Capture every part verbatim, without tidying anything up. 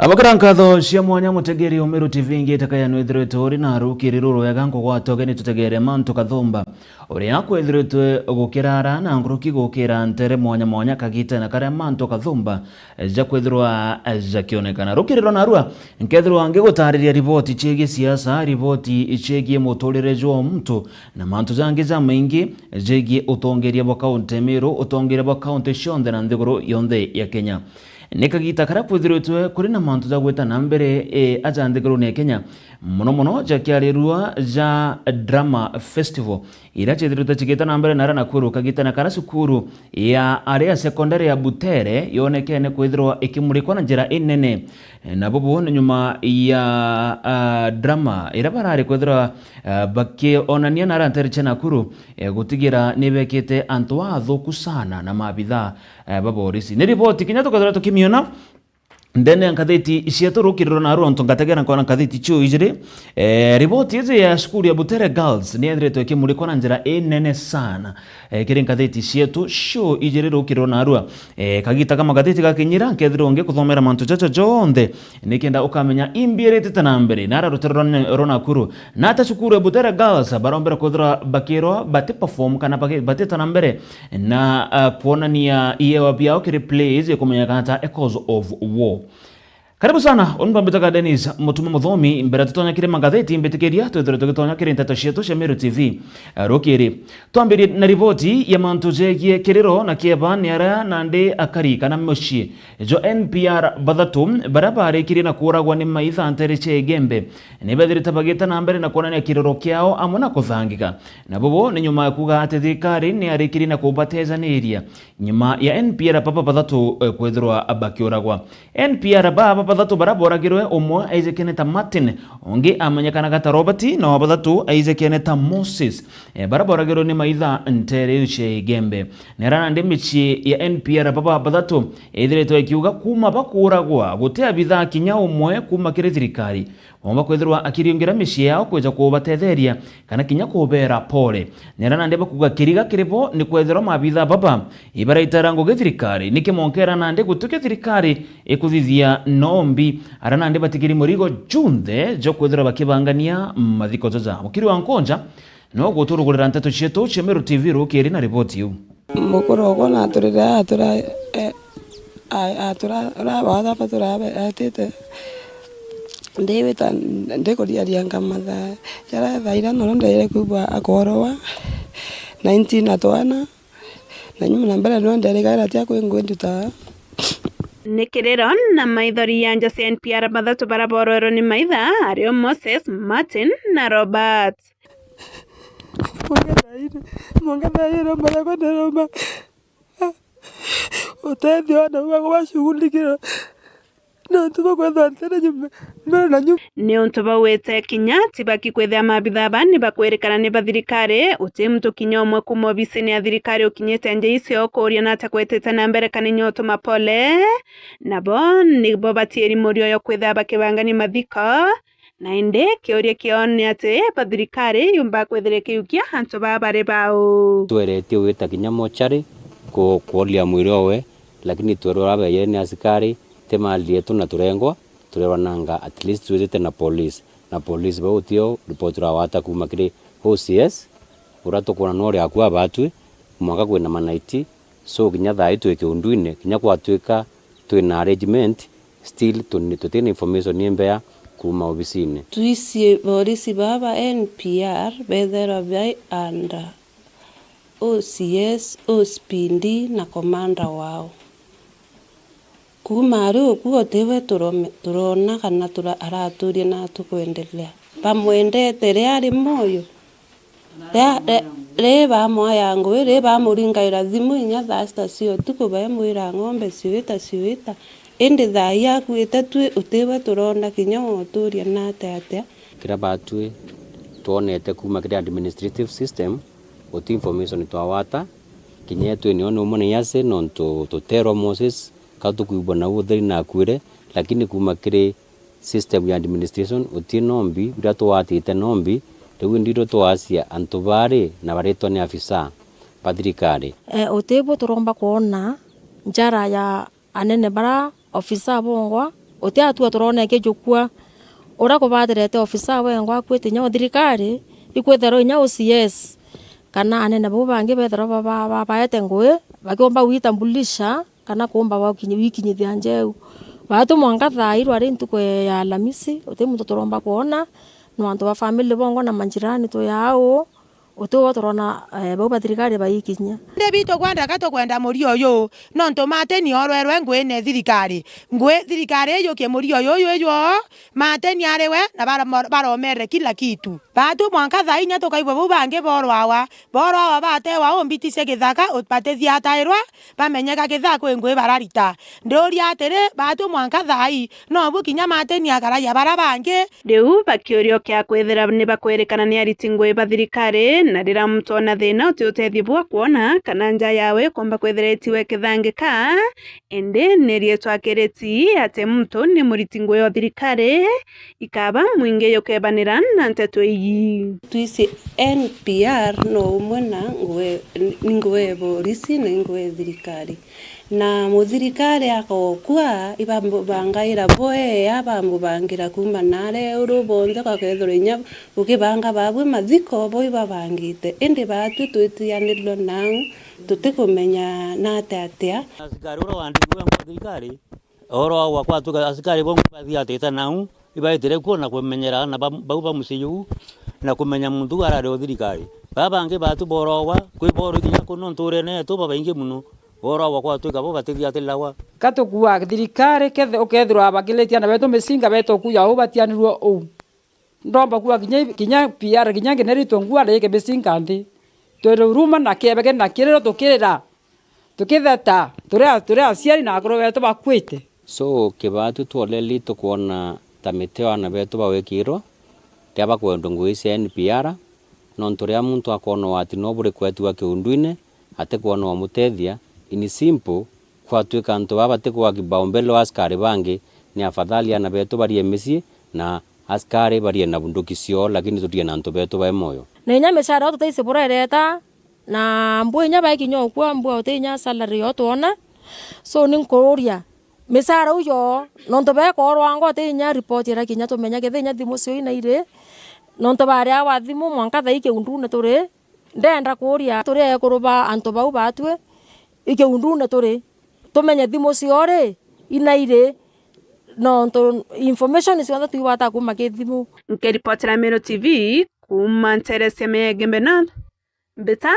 Abakira nkatho cia mwanya mutegeri Umiru T V ingi itakayanwithiritwe uri na rukiri rurwega nkugwata ugeni tutegere Mantu Kathumba, uria kwithiritwe gukirara na nkuruki gukira ntere mwanya mwanya kagitene karia Mantu Kathumba ja kwithirwa jakionekana. Rukiri rwa narua, nkethirwa ngigutariria riboti ciegie siasa, riboti ciegie muturire jwa muntu, na mantu jangi jamaingi jegie utongeria bwa kaunti ya Meru, utongeria bwa kaunti cionthe na nthiguru yonthe ya Kenya. Ni kagita karia kwithiritwe kuri na mantu ja gwita na mbere, e, aja nthigurune ya Kenya, mono mono jakiarirua ja Drama Festival, iria ciithiritwe cigita na mbere nara Nakuru kagitene karia cukuru ya aria ya sekondari ya Butere yonekene kwithirwa ikimurikwa na njira inene. Na bubu ni nyuma ya, ah, drama iria barari kwithirwa, ah, bakionania nara ntere cia Nakuru, eh, gutigira ni bekite antu athuku sana na maabitha, eh, ba borisi. Ni riboti kinya tukethirwa tukimiona ndene ya ngatheti cietu rukiri rwa narua, ontu ngategera nkona ngatheti cio ijiri. Eh, riboti iji ya cukuru ya Butere Girls ni yethiritwe ikimurikwa na njira inene sana, eh, kiri ngatheti cietu cio ijiri rukiri rwa narua. Eh, kagita ka magatheti gakinyira, nkethirwa ngikuthomera mantu jaja jonthe nikenda ukamenya imbi iritite na mbere nara rutere rwa, rwa Nakuru. Na ata cukuru ya Butere Girls barombere kwithirwa bakirwa bati perform kana baki-, batita na mbere na, ah, kwonania iewa biao kiri plays ikumenyekana ta Echoes of War. Karibu sana, uni mbambitaga Dennis Mutuma Muthomi. Mbere tutonya kiri magatheti, mbitikiria twithire tugitonya kiri nteto cietu cia Meru T V, eh, rukiri. Twambirie na riboti ya mantu jegie kiriro na kieba ni aria nandi akari kana mucii jwa N P R bathatu baria barikirie na kuuragwa ni maitha ntere cia Igembe ni bethirite bagita na mbere na kwonania kiriro kiao amwe na kuthangika. Na bubu ni nyuma ya kuuga ati thirikari ni yarikirie na kubatejaniria nyuma ya N P R baba bathatu, eh, kwithirwa bakiuragwa. N P R baba bathatu baria boragirwe, umwe aijikene ta Martin, ungi amenyekanaga ta Robert, na wa bathatu aijikene ta Moses, eh, baria boragirwe ni maitha ntere iu cia Igembe. Nera nandi micii ya N P R baba bathatu ithiritwe ikiuga kuuma bakuuragwa guti abitha kinya umwe kuuma kiri thirikari Oomba kwithirwa akiriungira micii yao kwija kubatetheria kana kinya kubeera pole. Nera nandi bakuuga kiriga kiri bo ni kwethirwa maabitha baba ibaraitara ngugi thirikari. Niki monkera nandi gutukia thirikari ikuthithia nombi? Ara nandi batigiri murigo junthe jwa kwithirwa bakibangania mathiko jaja. Mukiri wa Nkonja no guturugurira nteto cietu cia Meru T V rukiri na riboti iu. Mukuru okwa na aturire atura, eh, a-, atura, ura baatha batura be-, etite. Ndiwita, ndikuriaria nkamatha. Jaria thaa ira norio ndeire kwigua akoorwa, nineteen atwana. Na nyuma na mbere nio nderikaira tia kwingwi nduta. Ni kiriro na maithori ya nja cia N P R bathatu baria boorwerwe ni maitha, ario Moses, Martin na Robert. Mungethaire, mungethaire, mara kwa ndaroma. Utethio wana bwa kubashughulikira. Nontu bakwethwa ntere nyuma, mbere na nyuma. Ni untu bauite kinya ti baki kwithia maabitha aba ni bakwirikana ni ba thirikari, uti muntu kinya umwe kuuma obisine ya thirikari ukinyite nja icio kuuria na atia kwetete na mbere kana inya utuma pole. Nabo nibo batieri murio yo kwithia bakibangania mathiko. Na indi kiuria kiao ni ati ba thirikari yumba kwithira ikiukia antu baa bari bau? Tweretie gwita kinya mochari ku-, kuoria mwiri owe, lakini twerwa urabeyere ni asikari, ti mali yetu na turengwa, turerwa nanga at least twithite na police. Na police bau utio report urawata kuuma kiri O C S, uria tukwona no uri akua abatwi, mwanka kwina manaiti, So, kinya thaa ii twi kiunduine, kinya gwatwika twina arrangement, still tuni-, tutina information imbea kuuma obisine. Twisi borisi baba N P R bethairwa bai under O C S, O C P D na commander wao. Kuuma ari ukuo tiwe turome-, turona kana tura-, araturia na tukwendelea. Bamwendete ri ari moyo? Ria-, ri-, ri bamwaya ngui, ri bamuringaira thimu inya thaa sita cia utuku, baimwira ng'ombe ciuita, ciuita. Indi thaa ii akuite twi, utiwe turona kinya uturia na atia atia. Kiria batwi twonete kuuma kiri administrative system, guti information twawata, kinya etwi nio ni umwe na yase, nontu tuterwa Moses, ka tukwigua nau utheri na akuire, lakini kuuma kiri system ya administration, uti nombi, biria twatite nombi, riu ndirwo twacia antu bari na baritwa ni afisa ba thirikari. Eh, uti bwo turomba kwona njara ya anene bara ofisa bongwa, Uti atua turona ikijukua. Uria kubatirete ofisa wengwa akwite inya wa thirikari, ikwithirwa inya O C S, kana anene bau bangi bethirwa ba-, ba-, ba-, baete ngui, bakiumba gwitambulisha, kana kuumba gwakinyi-, gwikinyithia njeu. Baatu mwanka thaa ii rwari ntuku ya Alamisi, uti muntu turomba kwona, no antu ba family bongwa na majirani twi au, uti ubo turona, eh, bau ba thirikari baikinyia. Indi bitu kwenda ka tukwenda murio uyu, nontu Martin orwerwe nguine thirikari. Ngui thirikari iyukie murio uyu uyu ijwo, Martin ari we, na bara-, baromerere kila kitu. Baatu mwanka thaa inya tukaigua bau bangi borwawa, borwawa batewa umbiticia githaka, u-, batithiatairwa, bamenyeka kethira kwi ngui bararita. Ndiuria atiri, baatu mwanka thaa ii, nobu kinya Martin akaragia bara bangi? Riu bakiuria ukia kwithira ni bakwirikana ni ariti ngui ba thirikari, na riria muntu ona thina uti utethio bwa kwona kana nja yawe ikomba kwithira itiwe kithangika, indi ni riitwa kiriti ati muntu ni muriti ngui o thirikari, ikaba mwingi jukebanira na nteto iji. Twisi N P R no umwe na ngui, ni ngui e borisi na ngui e thirikari. Na muthirikari akokua, ibambubangaira bwea, bambubangira kuuma naare uru bonthe, gakethirwa inya ukibanga babwe mathiko, bo ibabangite. Indi baatwi twitianirirwe nau, tutikumenya nate atia. Asikari uria wandikirwe ngwa thirikari, Uhoro wa gwakwa, asikari bongwa bathiatite nau, ibaitire kuo na kumenyera na ba-, bau ba mucii juu, na kumenya muntu arari o thirikari. Baa bangi baatu borogwa, kwi boro kinya kuu nturene yetu babaingi mono, borogwa gwatwika bo batithiatiragwa. Ka tukuaga thirikari, kethe-, ukethirwa bakiritie ana betu micinga, betu kuuja uu batianirue uu. Ndomba kuuga kinya, kinya P R, kinya ngineritwe ngua na giki micinga nthi. Twiruruma na kiebege na kiriro tukirira. Tukitheta, turi a-, turi aciari na akuru betu bakwite. So, kibaatu twoleli tukwona ta miteo aana betu bawikirwa, ria bakwendwa ngui cia N P R, nontu ria muntu akwona ugwati no buri kwetua kiundwine, atikwona wamutethia, in simple, kwatwika antu baa batikwa kibaumbele wa askari bangi, ni afadhali aana betu barie micii na askari barie na bunduki cioo, lakini turie na antu betu bai moyo. Na inya micara yo tutaisi bura ireta, Na mbwi inya baikinya ukua, mbua uti inya salary yo twona. So, ni nkururia, micara u yo, nontu bekorwa ngo uti inya report ira kinya tumenya kethira inya thimu cio ina iri, nontu baria wa thimu mwanka thaa ii kiundune turi. Ndenda kuria turi ekuru ba antu bau batwi, i kiundune turi, tumenye thimu cio ri, ina iri, nontu information cionthe twibata kuuma ki thimu. Nkiripotera Meru T V kuuma ntere cia Megembe North, Mbita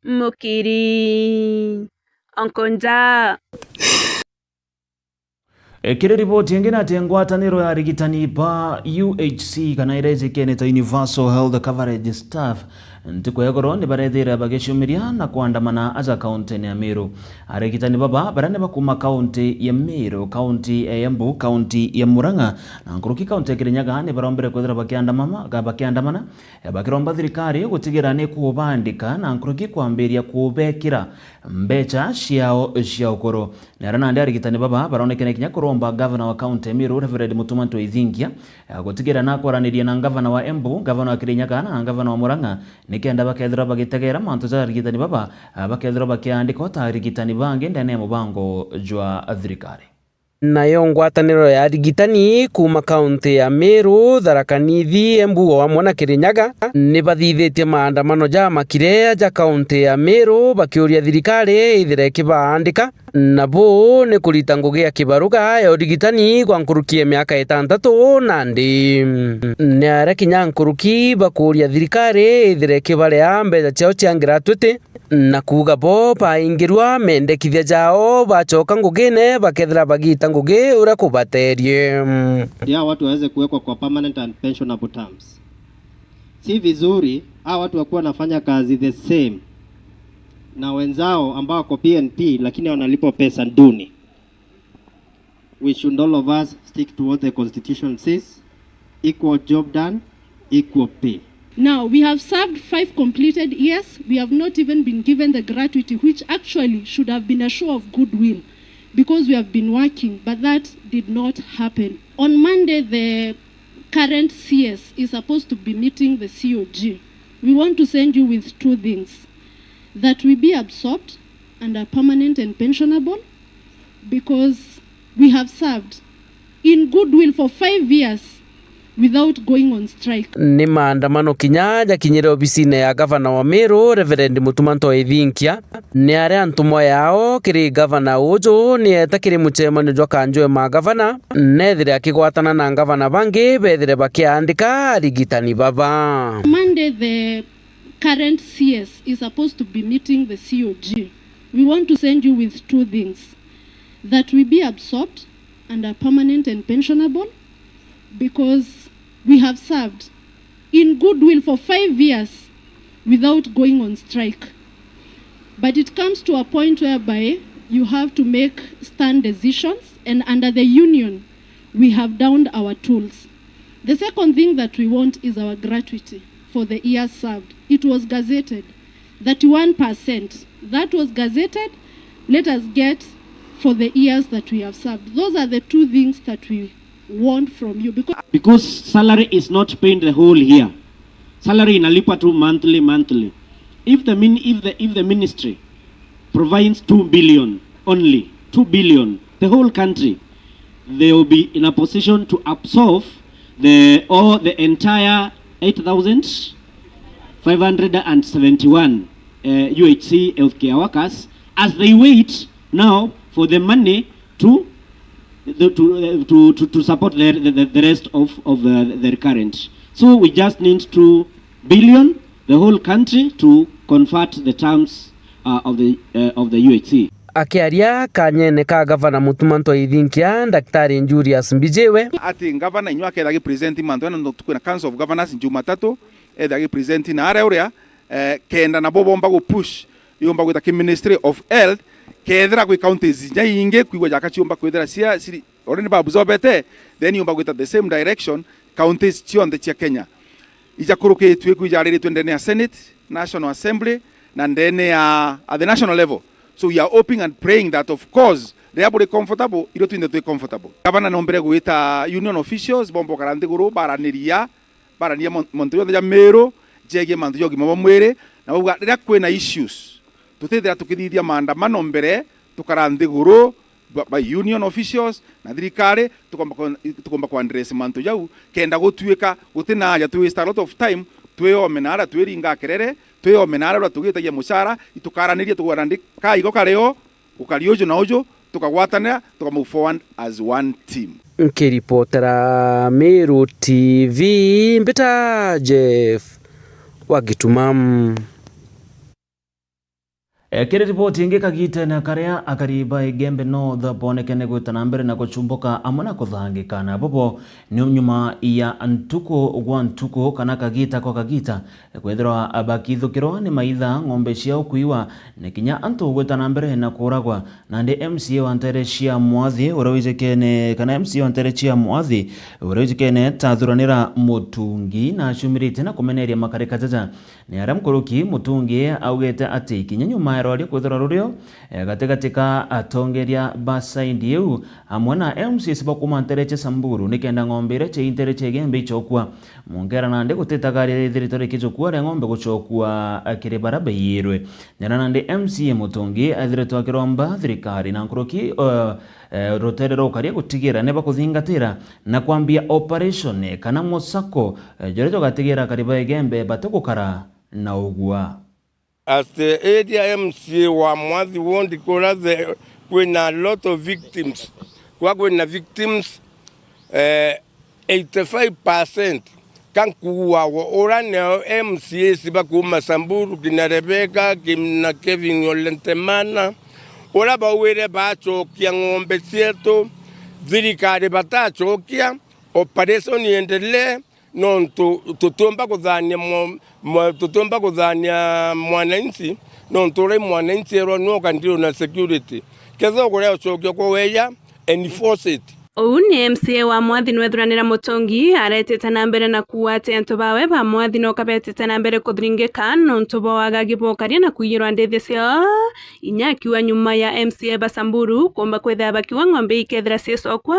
Mukiri. Onkonja. E, kiri riboti ingi ni ati ngwataniro ya arigitani ba U H C kana iria ijikene ta Universal Health Coverage Staff, ntuku ya igoro ni barethire bagicumiria na kwandamana aja kaunti ya Meru. Arigitani baba baria ni bakuma kaunti ya Meru, kaunti ya Embu, kaunti ya Murang'a na nkuruki kaunti ya Kirinyaga ni barombere kwithira bakiandamama-, ga-, bakiandamana bakiromba thirikari gutigira ni kubandika na nkuruki kwambiria kubekira mbecha ciao cia ukuru. Na aria nandi arigitani baba baronekene kinya kuromba gavana wa kaunti ya Meru, Reverend Mutuma M'Ethingia, gutigira nakwaraniria na gavana wa Embu, gavana wa Kirinyaga na gavana wa Murang'a, nikenda bakethirwa bagitegera mantu ja arigitani baba, bakethirwa bakiandikwa ta arigitani bangi ndene ya mubango jwa thirikari. Nayo ngwataniro ya arigitani kuuma kaunti ya Meru, Tharaka Nithi, Embu o amwe na Kirinyaga ni bathithitie maandamano jamakire ja kaunti ya Meru bakiuria thirikari ithire ikibaandika. Nabo ni kurita ngugi ya kibaruga ya urigitani gwa nkuruki ya miaka itantatu na nthi. Ni aria kinya nkuruki bakuuria thirikari ithire ikibarea mbeca ciao cia gratuity. Na kuuga bo baingirwa mendekithia jao, bacoka ngugine, bakethira bagiita ngugi uria kubaterie. Ndio hawa watu waweze kuwekwa kwa permanent and pensionable terms. Si vizuri hawa watu wakuwa wanafanya kazi the same na wenzao ambao wako P N P lakini wanalipwa pesa duni. We should all of us stick to what the constitution says, equal job done, equal pay. Now, we have served five completed years. We have not even been given the gratuity, which actually should have been a show of goodwill, because we have been working, but that did not happen. On Monday, the current C S is supposed to be meeting the C O G. We want to send you with two things, that we be absorbed and are permanent and pensionable, because we have served in goodwill for five years without going on strike. Ni maandamano kinya jakinyire obisine ya gavana wa Meru, Reverend Mutuma Ntoi Thinkia. Ni aria ntumwa yao kiri gavana uju ni eeta kiri mucemanio jwa kanjwe ma gavana, nethire akigwatana na gavana bangi bethire bakiandika arigitani baba. Monday, the current C S is supposed to be meeting the C O G. We want to send you with two things, that we be absorbed under permanent and pensionable, because we have served in goodwill for five years without going on strike. But it comes to a point whereby you have to make stern decisions, and under the union, we have downed our tools. The second thing that we want is our gratuity for the years served. It was gazetted, thirty-one percent. That was gazetted. Let us get for the years that we have served. Those are the two things that we want from you, because Because salary is not paid the whole year. Salary inalipwa tu monthly, monthly. If the min-, if the, if the ministry provides two billion only, two billion, the whole country, they will be in a position to absorb the, all the entire eight thousand five hundred and seventy-one, uh, U H C healthcare workers as they wait now for the money to the, to, uh, to, to, to support the, the, the rest of, of the, the recurrent. So we just need two billion, the whole country, to convert the terms, uh, of the, uh, of the U H C. Akiaria kanyene ka gavana Mutuma Ntoi Thinkia, Daktari Julius Mbijiwe, ati gavana inyua aketha gi present mantu ena ntuku na Council of Governors Jumatatu, etha gi present na aria uria, eh, kenda nabo bomba gu push, yomba gwita ki Ministry of Health, kethira gwi counties inya ingi kwigua jaka ciomba kwithira cia ciri already babzobete, then yomba gwita the same direction counties cionthe cia Kenya. Ijakurukitue kwijaririitue ndene ya Senate, National Assembly, na ndene ya, at the national level. So we are hoping and praying that, of course, riria buri comfortable, irio twinthe twi comfortable. Gavana nombere gwita union officials, bomba ukara nthiguru, baraniria, baraniria mon-, montu jonthe ja Meru, jegie mantu ja ugima bwa mwiri, na bauga riria kwina issues, tutithira tukithithia maandamano mbere, tukara nthiguru, ba, ba union officials na thirikari, tukomba ku, tukomba ku address mantu jau, kenda gutuika gutina aja twi waste a lot of time, twi ome na aria twiringa kerere, twi ome na aria tugitagia mucara, itukaraniria tugwara ndi kaigo kario, gukari uju na uju, tukagwatanira, tuka move forward as one team. Nkiripotera Meru T V, mbita Jeff wa Gituma. E, kiri riboti ingi, kagitene karia akari ba Igembe North boonekene gwita na mbere na gucumbuka amwe na kuthangika, na bobo ni nyuma ya ntuku gwa ntuku kana kagita kwa kagita kwithirwa bakithukirwa ni maitha, ng'ombe ciao kuiwa, na kinya antu gwita na mbere na kuuragwa. Nandi M C A wa ntere cia Mwathi uria wijikene, kana M C A wa ntere cia Mwathi uria wijikene ta Thuranira Mutungi, na aciumiritie na kumeneria makarika jaja. Ni aria mukuruki Mutungi augite ati kinya nyuma ya rwaria kwithirwa rurio, eh, gatigati ka atongeria ba side iu amwe na M C As ba kuuma ntere cia Samburu, nikenda ng'ombe iria cia ntere cia Igembe icokua. Munkera nandi gutitaga rithiritwe rikijukua ria ng'ombe gucokua, eh, kiri baria baiyirwe. Nyara nandi M C A Mutungi ethiritwe akiromba thirikari na nkuruki, eh, eh, rutere rwa ukaria gutigira ni bakuthingatira na kwambia operation kana musako, eh, juria jugatigira akari ba Igembe batigukara na ugua. As the area M C A wa Mwathi Ward, kuria the, kwina a lot of victims, kwa kwina victims, eh, eighty-five percent ka nkuuagwa, ura nio M C As ba kuuma Samburu, kina Rebecca, kina Kevin Ole Ntemana, ura bauire bacokia ng'ombe cietu, thirikari batacokia, operation iendelee, nontu tutiumba kuthania mwa-, mwa-, tutiumba kuthania mwananchi, nontu uria mwananchi erwa nwoka ndiruna security. Kethira ukuria ucokia kwa weya, enforce it. Uu ni M C A wa Mwathi nwethuranira Mutungi aretite na mbere na kuuga ati antu bawe ba Mwathi no kabetite na mbere kuthiringika nontu bwa wagagi bwa ukaria na kuiyirwa ndithi ciao, inya akiuga nyuma ya M C A ba Samburu kuumba kwithira bakiuga ng'ombe ikethira cicokwa,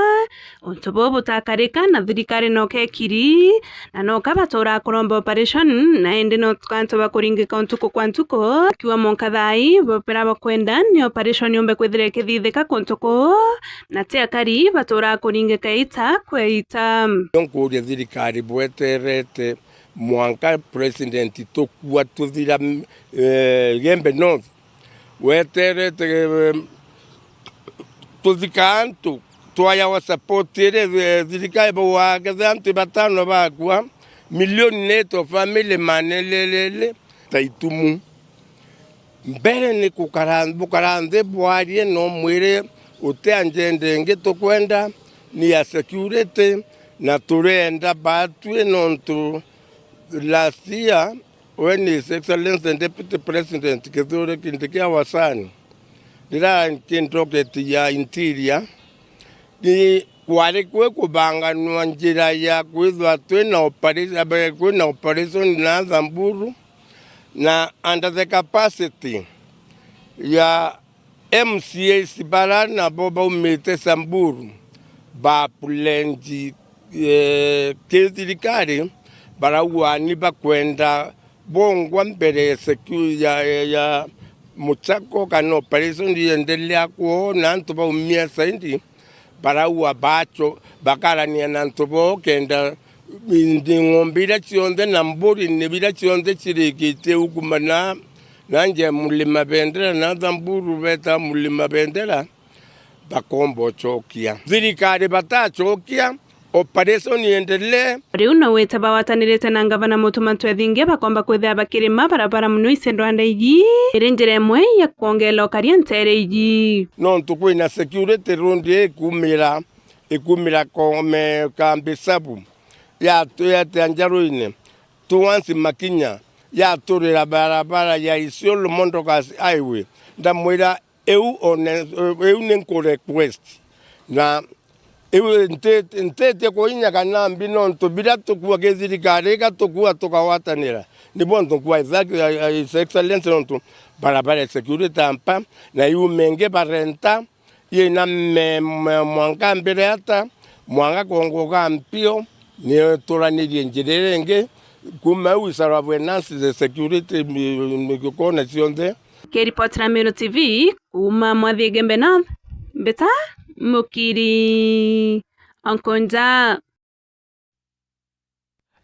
untu buu butakarika na thirikari no kekiri, na no kabatuura kuromba operation, na indi no tukantu ba kuringika ntuku kwa ntuku, akiuga mwanka thaai bopera bakwenda ni operation yumbe kwithira ikithithika kuntu kuu, na ti akari batuura akuringika ita kweita. Nkuuria thirikari bweterete mwanka president tukua tuthira, eh, Igembe North, weterete, eh, tuthika antu twayawa support iri, eh, thirikari bauga ketha antu batano bakua, milioni neto family manelelele ta itumu. Mbere ni kukara, bukara nthi bwarie na umwire, uti agenda ingi tukwenda, ni ya security, na turenda batwi nontu last year when His Excellency the Deputy President Kithure Kindiki our son, riria ki ndoketi ya interior, ni kwari kwi kubanganwa njira ya kwithwa twina opera-, kwina operation na Samburu, na under the capacity ya M C As bara nabo baumite Samburu, ba pledge, eh, ki thirikari, barauga ni bakwenda bongwa mbere ya secu-, ya, ya, ya muchako kana operation iendelea kwoo na antu baumia zaidi, barauga bacho, bakarania na antu boo kenda ng'ombe iria cionthe na mburi ni biria cionthe cirikitie ukuma na, na nja ya Mulima Bendera na Samburu beta Mulima Bendera, bakomba ucokia. Thirikari batacokia, operation iendelee. Riu no wite bawatanirite na ngavana Mutuma Ntwethingia bakomba kwithira bakirima barabara muno icendwa ndaiji, iri njira imwe ya kwongeera ukaria nteere iji. Nontu kwina security road ikumira, ikumira kome Kambi Sabu, yatu-, yate Njaruine, towards Makinya, yaturira barabara ya Isiolo Mondokas Highway. Ndamwira, iu one, iu ni nku request. Na iu nti-, ntitie kuinya kana mbi nontu biria tukua ki thirikari iga tukua tukawatanira. Nibo ntukua His Excellency nontu barabara ya security ampa na iu mengi barenta yina me-, me-, mwanka mbere ata, mwanka kongo ga mpio, ni turanirie njira iria ingi, kuma au isara finance the security, mi-, mi-, kona cionthe. Kiripotera Meru T V, kuuma Mwathi Igembe North, Mbita Mukiri Onkonja.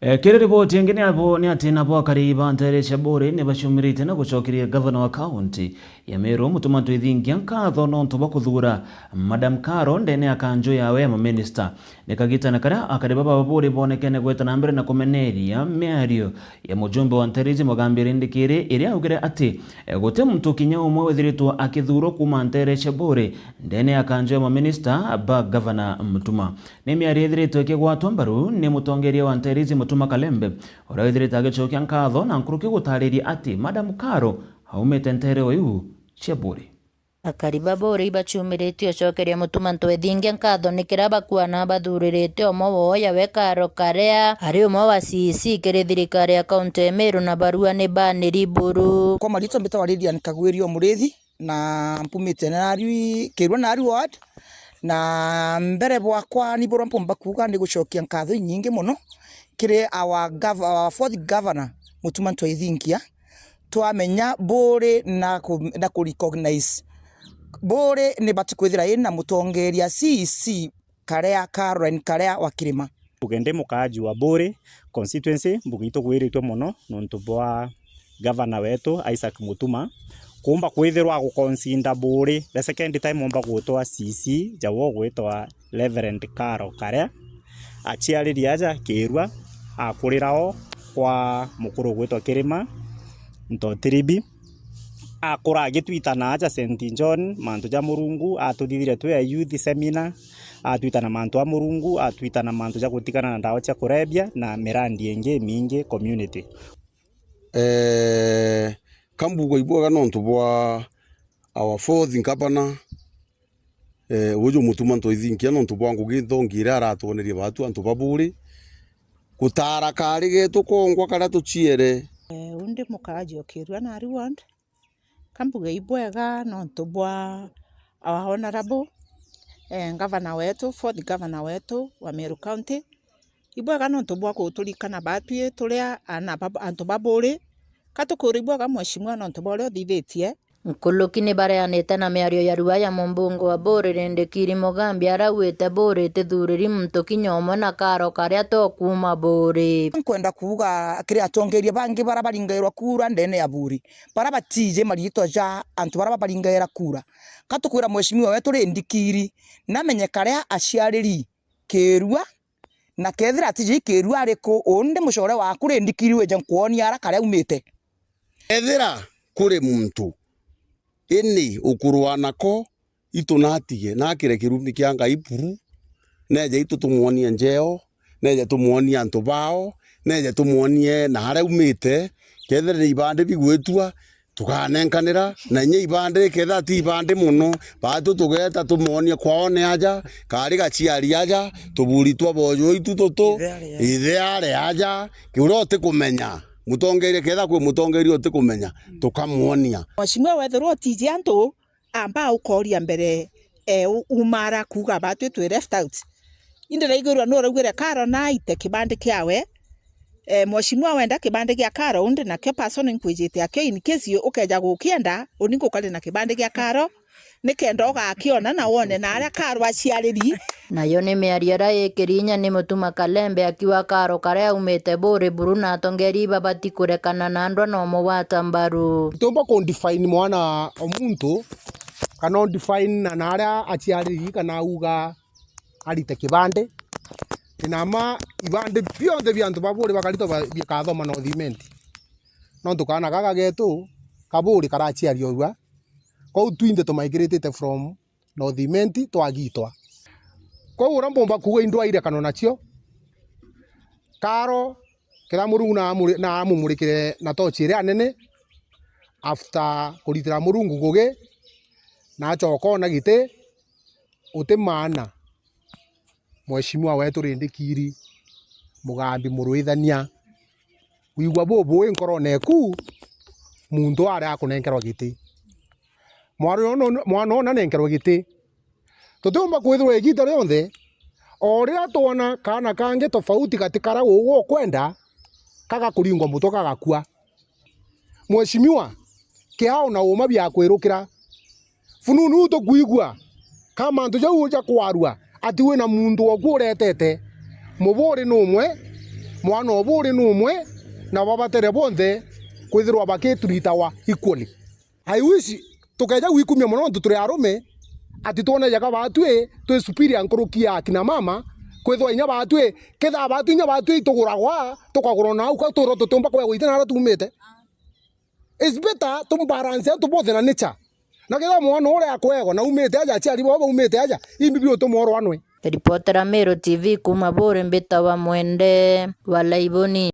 E, kiri riboti ingi ni abo, ni ati nabo akari ba nteere cia Buuri ni baciumirite na gucokeria gavana wa kaunti ya Meru, Mutuma Ntwethingia, nkatho nontu bwa kuthuura Madam Karo ndene ya kanju yawe ya maminista. Ni kagitene karia akari baba ba Buuri bonekene gwita na mbere na kumeneria miario ya mujumbe wa nteere iji Mugambi Rindikiri, iria augire ati, e, guti muntu kinya umwe withiritwe akithuurwa kuuma nteere cia Buuri ndene ya kanju ya maminista ba gavana Mutuma. Ni miario ithiritwe ikigwatwa mbaru ni mutongeria wa nteere iji Mutuma Kalembe, uria withirite agicokia nkatho na nkuruki gutaariria ati Madam Karo aumite nteere o iu cia Buuri. Akari ba Buuri ibaciumiritie ucokeria Mutuma Ntwethingia nkatho ni kiria bakuana bathuuririte umwe woo yawe Karo Karea ari umwe wa C E C kiri thirikari ya kaunti ya Meru na barua ni baaniri buru. Kwa mariitwa mbitagwa Lydian Kagwiri o Muriithi. Na mpumite nari Kirua nari ward, na mbere bwakwa ni burwa mpumba kuuga ni gucokia nkatho inyingi mono kiri our gov-, our fourth governor Mutuma Ntwethingia, twamenya Buuri na ku-, na ku recognize Buuri ni bati kwithira ina mutongeria C E C Karea, Caroline Karea wa Kirima. Mbuge ndi mukaaji wa Buuri constituency, mbuge itugwiritue mono nontu bwa gavana wetu Isaac Mutuma kuumba kwithirwa aguconsider Buuri. The second time oomba gutwa C C ja wo gwitwa Reverend Karo Karea, aciaririe aja Kirua, akurira o kwa mukuru ugwitwa Kirima Ntotiribi. Akura agitwitana aja Saint John mantu ja Murungu, atuthithirie twi a youth seminar, atwitana mantu a Murungu, atwitana mantu ja gutigana na ndawa cia kurebia na mirandi ingi imingi community. Eh, ka mbuga ibwega nontu bwa our fourth governor, eh, uju Mutuma Ntwethingia nontu bwa ngugi nthongi iria aratwonerie baatu antu ba Buuri, gutaara kaari geetu kongwa karia tuciere. Eh, u ndi mukaaji o Kirua nari ward. Ka mbuge ibwega nontu bwa our honourable, eh, governor wetu, fourth governor wetu wa Meru County. Ibwega nontu bwa guturikana baatwi turia ana ba, antu ba Buuri. Ka tukuura ibwega mheshimiwa nontu bwa uria uthithitie. Nkuruki ni bareanite na miario ya rua ya mumbunge wa Buuri Rindikiri Mugambi arauite Buuri itithuriri muntu kinya umwe na kaaro karia to kuuma Buuri. Nkwenda kuuga kiri atongeria bangi bara baringairwa kura ndene ya Buuri, bara batiji mariitwa ja antu bara babaringaira kura. Ka tukwira mheshimiwa wetu Rindikiri namenye karia aciariri kiirua, na kethira atiji kiirua ariku, undi mucore waku Rindikiri wije nkwonia ara karia aumite. Ethira kuri muntu ini ukurua nako, itu natige nakire kirumi kia Ngai buru, neje itu tumwonie njeo, neje tumwonie antu bao, neje tumwonie na aria aumite. Kethira ni ibandi bigwitua, tukanenkanira, na inya ibandi, kethira ti ibandi mono, baatu tugeeta tumwonie kwao ni aja, kari gaciari aja, tuburi twa bojo itu tutu, ithe ari aja, kiuria utikumenya, mutongeria, kethira kwi mutongeria utikumenya, tukamwonia. Mheshimiwa, wethirwa utiji antu, amba ukooria mbere, e, u-, umara kuuga batwi twi left out. Indi ndaigwirwa nuraugire Karo naite kibandi kiawe. E, mheshimiwa wenda kibandi gia Karo undi nakio person nkwijite akio, in case ukeja gukienda, uni ngukari na kibandi gia Karo, nikenda ugakiona na wone na aria Karo aciariri. Nayo ni miario iria ikiri inya ni Mutuma Kalembe akiuga Karo karia aumite Buuri buru na atongeri babati kurekana na ndwa na umugwata mbaru. Tutiumba ku define mwana o muntu, kana u define na, na aria aciariri, kana auga arite kibandi. Ti na ma ibandi bionthe bia antu ba Buuri bakaritwa ba-, bikathoma North Imenti. Nontu kaana gaka getu ka Buuri karaciaria urua, kwou twinthe tumaikiritite from North Imenti twagitwa. Kwou uria mpumba kuuga indwaa irekanwa nacio, Karo, kethira Murungu na amuri-, na amumurikire na tochi iria nene, after kuritira Murungu ngugi, na acoka ona giti, uti maana. Mheshimiwa wetu Rindikiri Mugambi Murwithania, wigua bubui nkorone eku, muntu aria akunenkerwa giti. Mwana uyu nu-, mwana uyu nanenkerwe giti. Tutiumba kwithirwa igiita rionthe, o riria twona kaana kangi tofauti gati kara uu ukwenda, kagakuringwa mutwe kagakua. Mheshimiwa, kiao na uuma biakwirukira. Fununu tukwigua ka mantu jau ja kwarua, ati wina muntu oku uretete. Muburi ni umwe, mwana o Buuri ni umwe, na babatere bonthe kwithirwa bakituritawa equally. I wish tukeja gwikumia mono nontu turi arume, ati twone jaga batwi twi superior nkuruki ya akina mama, kwithirwa inya batwi, kethaa batwi inya batwi ituguragwa, tukagurwa na au ka turo tutiumba kwegwa iti na aria tumite. It's better tumbalance antu bonthe na nature. Na ketha mwana uria akwegwa na umite aja, aciari bao baumite aja, imbi biutuma urwanwe. Ripotera Meru T V kuuma Buuri mbitawa Mwende wa Laiboni.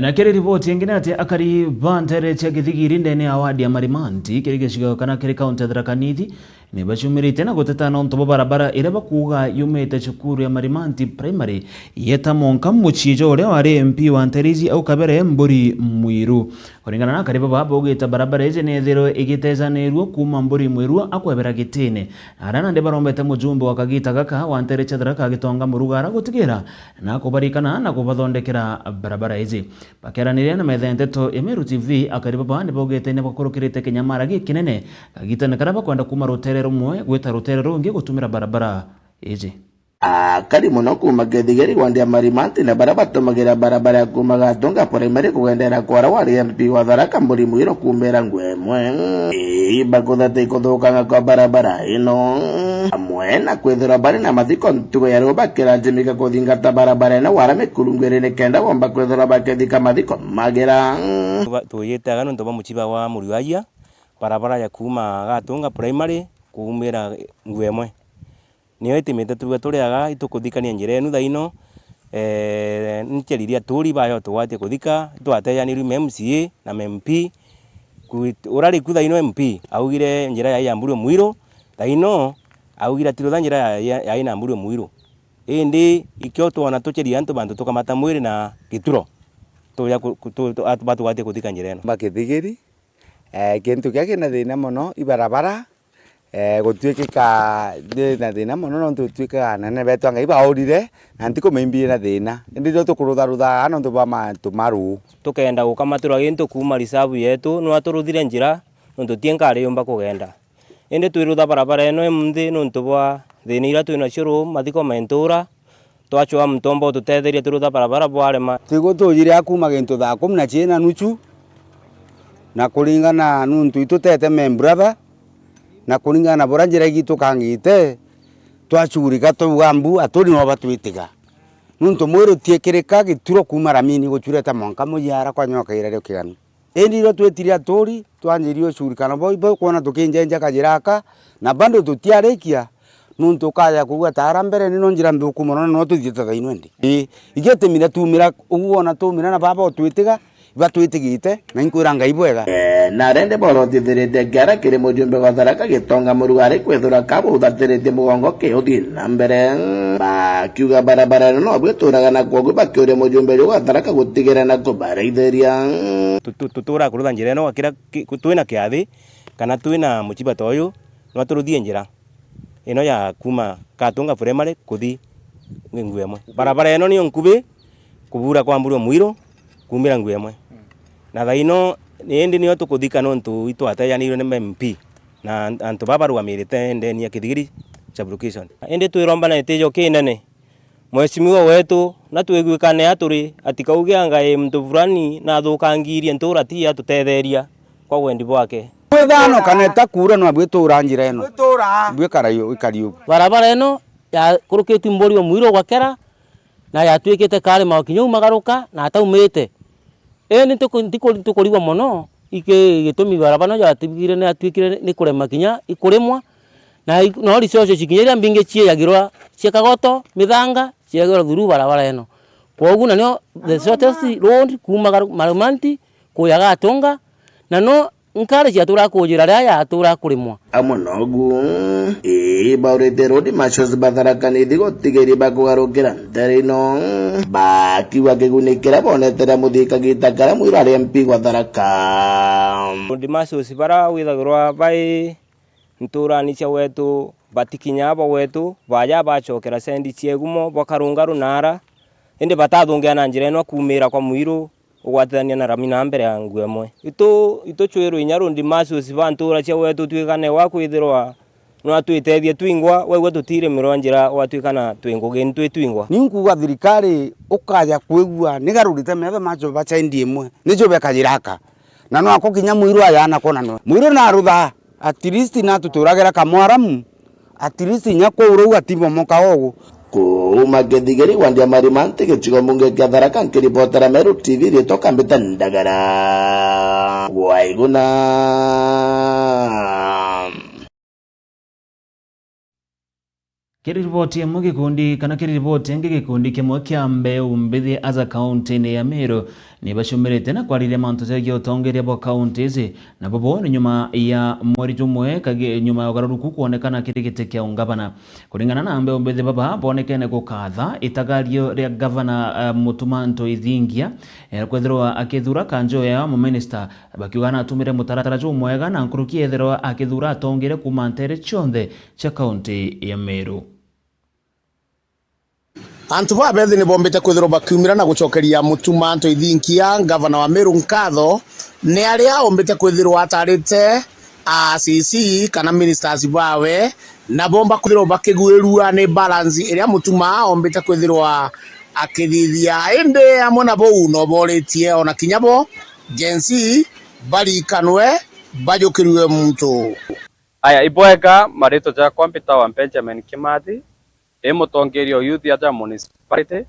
Na kiri riboti ingi ni ati akari ba ntere cia Githigiri ndene ya wadi ya Marimanti kiri gicigo kana kiri kaunti ya Tharaka Nithi ni baciumirite na guteta nontu bwa barabara iria bakuuga yumite cukuru ya Marimanti Primary yeta monka mucii jwa uria wari M P wa ntere iji au kabere Mburi Mwiru. Kuringana na akari baba baugite barabara iji ni ithirwe igitejanirua kuuma Mburi Mwiru akwebera gitine. Aria nandi barombete mujumbe wa kagita gaka wa ntere cia Tharaka Gitonga Murugara gutigira na kubarikana na kubathondekera barabara iji. Bakiaraniria na metha ya nteto ya Meru T V, akari baba ni baugite ni bakurukirite kinyamara gikinene kagitene karia bakwenda kuuma rutere rumwe gwita rutere rungi gutumira barabara iji. Akari mono kuuma Githigiri wandi ya Marimanti na baria batumagira barabara ya kuuma Gatunga Primary kugendera kwara wari M P wa Tharaka Mburi Mwiru kuumira ngwe imwe. Ii bakuthata ikuthukanga kwa barabara ino. Amwe na kwithirwa bari na mathiko ntugo ya riu bakiranjimika kuthingata barabara ino wara mikurungwiri nikenda bomba kwithirwa bakithika mathiko magira. Tuba-, tuyite aga nontu bwa muciba wa Muriwaia, barabara ya kuuma Gatunga Primary kuumira ngwe imwe. Niyo itimite tuuga turi aga itukuthikania njira enu thaino. Ee, nceririe aturi bayo tugwatie kuthika, itwatejanirue me M C A na me M P. Ku-, urari ku thaino M P augire njira yai ya Mburu Mwiru, thaino augire atirutha njira ya, ya, yai na Mburu Mwiru. Indi ikio twona tuceria antu bantu tukamata mwiri na gituro, tuja ku-, ku-, tu-, tu-, atu-, batugwatie kuthika njira eno. Bakithigiri, eh, kintu kia kina thina mono, ibarabara, Eh, gutwikika ndi na thina mono, nontu twikaga anene betu a Ngai baurire, na ntikumimbirie na thina. Indi riu tukurutharutha aa nontu bwa mantu ma ruu. Tukenda gukamatirwa gintu kuuma risabu yetu, nwa turuthire njira, nontu ti nkari yumba kugenda. Indi twirutha barabara ino imunthi nontu bwa thina iria twi nacio ruu, mathiko mentura, twachwa muntu omba ututetheria twirutha barabara bwarema. Tigu tujire a kuuma gintu thaa kumi na ciiri na nuchu, na kuringana nuntu itutete me brother, na kuringana na buria njira igitũ kangite, twachurika twauga mbu aturi no batwitiga. Nuntu mwiri utiikirika gituro kuuma Ramini guchureta mwanka mujiara kwa nyoka irario kiganu. Indi irio twitire aturi, twanjirie ucurikana bo, bo kwona tukinjenja kajira aka, na bado tutiarikia, nuntu ukaja kugua taara mbere ni no njira nthuku mono, na no tuthiite thaa ino indi. Ii, igitimire tumira, ugu wona tumira na baba utwitiga, ibatwitigite, na inkwira Ngai bwega. Eh, na rende borotithiritie kiara kiri mujumbe wa Tharaka Gitonga Murugari kwithira kaba uthatiritie mugongo kiuthi na mbere. Bakiuga barabara ino no bwituraga na kwogu bakiuria mujumbe uria wa Tharaka gutigire na kubaraithiria. Tu-, tu-, tutura kurutha njira ino kira ki-, ku-, twina kiathi kana twina muchiba ta uyu, no turuthie njira ino ya kuuma Katunga Primary kuthi Nguemwe. Barabara ino niyo nkubi kubura kwa Mburio Mwiru kumira Nguemwe. Na thaa ino indi niyo tukuthika nontu itwatejanirwe ni M P na an-, antu baba barugamirite ndeni ya Kithigiri sub-location. Indi twiromba na gitijo kinene. Mheshimiwa wetu, na twiguikane aturi, atikauge anga i muntu fulani nathukangiirie ntura ti atutetheria kwa wendi bwake. Twithano kana itakuura no bwitura njira ino. Bwikara yo, ikari ugu. Barabara ino yakurukitue Mburio Mwiru gwakera, na yatuikite karima o kinya umagaruka na ataumite. Indi ntiku-, ntiku-, ntikurigwa mono, iki gitumi barabara no yatibigire ni yatuikire ni kurema kinya ikurimwa, na i-, no resources kinya iria mbingi cieyagirwa cia Kagoto, Mithanga, cieyagirwa through barabara ino. Kwogu na nio the shortest road kuuma Garu-, Marumanti kuya Gatunga, na no nkari ciatura kujira riria yatura kurimwa. Amwe nogu, ii, baurite road marshals ba Tharaka Nithi gutigiri bakugarukira ntere ino, bakiuga kiguni kiria bonete ria muthika gita karia Mwiru ari M P gwa Tharaka. Road marshals bara withagirwa bai nturani cia wetu, batikinya abo wetu, baja bacokera sendi cia igumo, bakarunga runara, indi batathungia na njira ino kuumira kwa Mwiru, ugwatithania na rami na mbere ya Nguemwe. Itu, ituchwirwe inya road marshals ba ntura cia wetu twikane wa kwithirwa no atwitethie twingwa, wegua tutiremerwa njira gwatuikana twi ngugi ni twi twingwa. Ni nkuuga thirikari ukaja kwigua ni garurite metho macho ba sendi imwe, nijo bekajira aka. Na no ako kinya Mwiru aja na kwona no. Mwiru na arutha, at least na tuturagira kamwaramu. At least inya kuu ruu atibomoka ugu. Kuuma Kithigiri, wandi ya Marimanti, gicigo mbunge kia Tharaka, nkiribotera Meru T V, riitwa Kambita Ndagara. Waiguna. Kiri riboti imwe gikundi, kana kiri riboti ingi gikundi kimwe kia mbeu mbithi aja kaunti-ini ya Meru, ni bacumirite na kwariria mantu jegie utongeria bwa kaunti ici. Nabo bo ni nyuma ya mweri jumwe kagi-, nyuma ya ugaruruku kwonekana kiri giti kia ungavana. Kuringana na mbeu mbithi baba, bonekene gukatha itagario ria gavana, eh, Mutuma Ntoithingia, eh, kwithirwa akithura kanjo ya muminista, bakiuga natumire mutaratara jumwega na nkuruki ethirwa akithura atongeria kuuma ntere cionthe cia kaunti ya Meru. Antu babethi ni bombite kwithirwa bakiumira na gucokeria Mutuma Ntoithinkia, ngavana wa Meru, nkatho, ni aria ombite kwithirwa atarite A C C kana ministers bawe, na bomba kwithirwa bakigwirua ni balance iria Mutuma ombite kwithirwa akithithia. Indi amwe na bou no boritie ona kinya bo Gen Z barikanwe bajukirue muntu. Aya, ibwega, maritwa jakwa mbitawa Benjamin Kimathi, ndi mutongeria o youth aja municipality.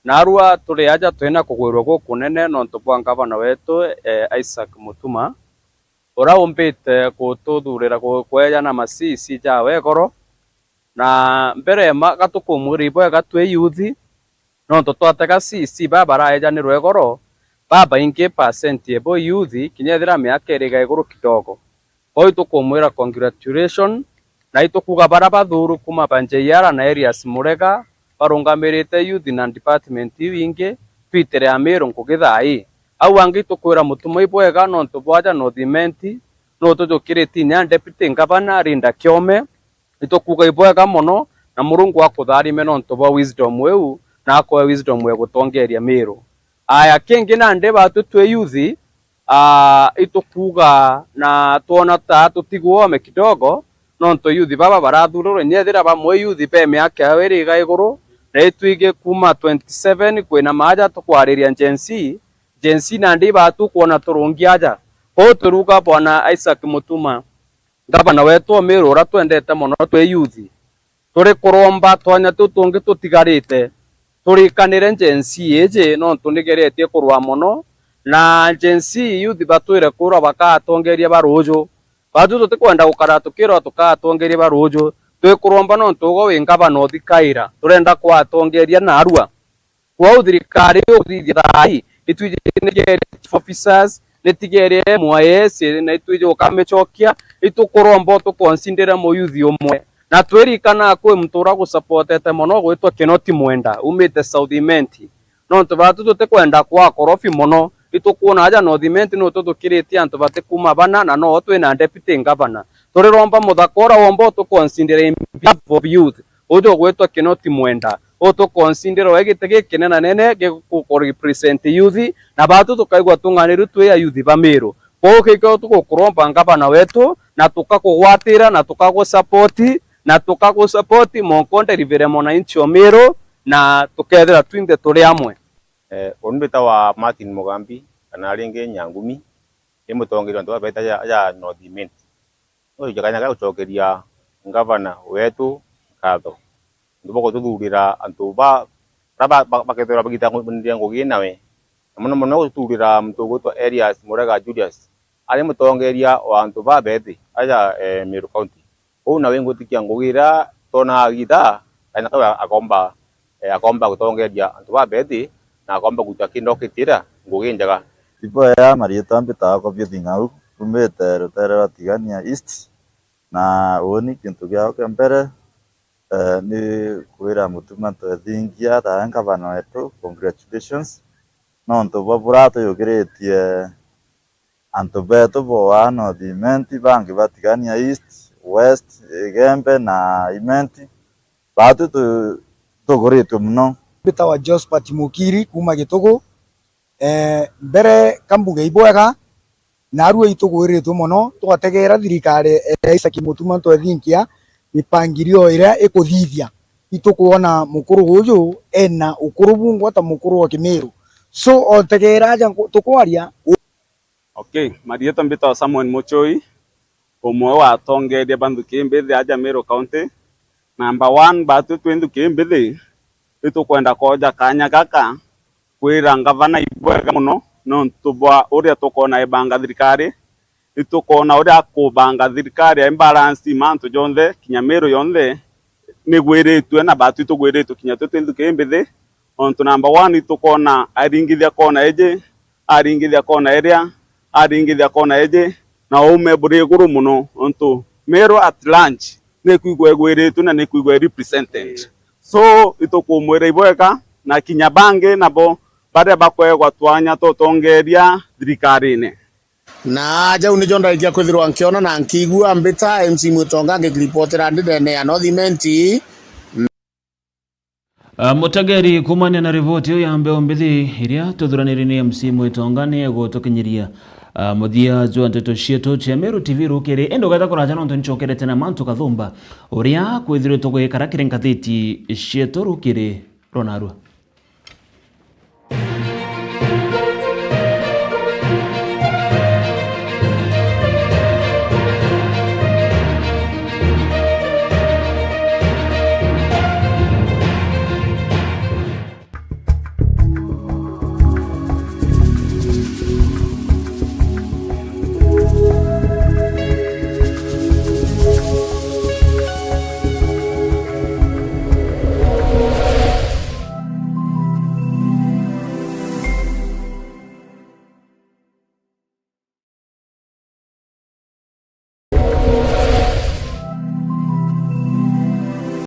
Narua turi aja twina kugwirua gukunene nontu bwa ngavana wetu, eh, Isaac Mutuma, uria umbite gututhurira ku-, kwejana ma C C jawe igoro. Na mbere ma gatukumwira ibwega twi youth, nontu twatega C C baba baraejanirwe igoro, babaingi percent ebo youth, kinya ethira miaka iriga iguru kidogo. Kwou itukumwira congratulation, na itukuga baria bathuru kuma ba J R na Elias Murega, barungamirite youth na department iu ingi, twitire Amiru ngugi thaa ii. Au angi itukwira Mutuma ibwega nontu bwaja North Imenti, no tujukiritie inya Deputy Governor Linda Kiome, itukuuga ibwega mono, na Murungu akutharime nontu bwa wisdom iu, na akwe wisdom ya gutongeria Miru. Aya, kingi nandi batu twi youth, ah, itukuuga na twona ta tutigwome kidogo, nontu youth baba barathurirwe, nyethira bamwe youth be miaka yao iri iga iguru, na itwiji kuuma twenty seven kwina maaja tukwariria Gen Z, Gen Z nandi batu kwona turungi aja. Kwou turuga Bwana Isaac Mutuma, Ngavana wetu o Miru uria twendete mono twi youth, turi kuromba twanya tuu tungi tutigarite, turikanire Gen Z iji, nontu nigeretie kurua mono, na Gen Z youth batwire kurwa bakatongeria ba ruuju. Batu tutikwenda gukara tukirwa tukatongeria ba ruuju, twi kuromba nontu ugwe wi ngavana uthikaira, turenda kwatongeria narua. Kwou thirikari iguthithia thaa ii, itwiji nitigerie chief officers, nitigerie M Y S, na itwiji ukamicokia, itukuromba utuconsidere muyuthi umwe. Na twirikana kwi muntu uria gusupportete mono gwitwa Kinoti Mwenda, umite South Imenti. Nontu batu tutikwenda kwa korofi mono, itukwona aja North Imenti ni ututhukiritie antu batikuma bana, na no twina deputy governor. Turiromba muthaka uria womba utuconsidere in behalf of youth. Uju ugwitwa Kinoti Mwenda, utuconsider we giti gikinenanene gigukurepresent youth, na batu tukaigua tung'aniru twi a youth ba Miru. Kwou kikio tugukuromba ngavana wetu, na tukakugwatira, na tukagusupport, na tukagusupport monko nderivire mwananchi o Miru, na tukethira twinthe turi amwe. Eh, uni mbitawa Martin Mugambi, kana ringi Nyangumi, ni mutongeria antu babeta aja, aja North Imenti. Ntukuja kanya ga gucokeria ngavana wetu nkatho nontu bwa gututhurira antu ba, baria ba, ba, bakethirwa bagita ngu-, ngugi nawe. Na mono mono gututhurira muntu ugwitwa Elias Murega Julius, ari mutongeria wa antu babeti aja, eh, Meru County. Uu nawe ngwitikia ngugi iria twonaa agita, kanya kau akomba, eh, akomba gutongeria antu babeti, na akomba gutua kindokitie ngugi njega. Iboya, mariitwa mbitawa Kobiuthi Ng'au, mbumite rutere rwa Tigania East, na uuni kintu giao kia mbere, eh, ni kwira Mutuma Ntwethingia, tawe ngavana wetu, congratulations, nontu bwa buria atuyukiritie antu betu boa North Imenti, bangi ba Tigania East, West, Igembe na Imenti, batu tu-, tuguritwe mono. Mbitawa Josphat Mukiri kuuma Gitugu. Eh, mbere ka mbuge ibwega, narua itugwiritwe mono, twategeera thirikari ya Isaac Mutuma Ntwethinkia, mipangilio iria ikuthithia. Itukwona mukuru uju ena ukuru bungwa ta mukuru wa Kimiru. So, otegeera aja nku-, tukwaria, Okay, mariitwa mbitawa Samuel Muchoi, umwe wa atongeria ba nthuki imbithi aja Meru County. Number one, batu twi nthuki imbithi, itukwenda kwoja kanya gaka kwira ngavana ibwega mono nontu bwa uria tukwona aibanga thirikari. Itukwona uria akubanga thirikari ai balance mantu jonthe, kinya Meru yonthe nigwiritue na batu itugwiritue kinya twi twi nthuki imbithi. Ontu number one, itukwona aringithia kona iji, aringithia kona iria, aringithia kona iji, na uume buri iguru mono, ontu Meru at large nikwigua igwiritue na nikwigua irepresented. So, itukumwira ibwega, na kinya bangi nabo baria bakwegwa twanya tutongeria thirikarine. Na jau nijo ndarikia kwithirwa nkiona na nkiigua. Mbita M C Mwitonga ngikiripotera ndinene ya North Imenti. Ah, mutegeri, kumania na riboti iyo ya mbeu mbithi iria tuthuraniri ni M C Mwitonga, ni egutukinyiria, ah, muthia jwa nteto cietu cia Meru T V rukiri. Indi ugeta kuraja nontu ncokerete na Mantu Kathumba, uria kwithirwe tugwikara kiri ngathiti cietu rukiri rwa narua.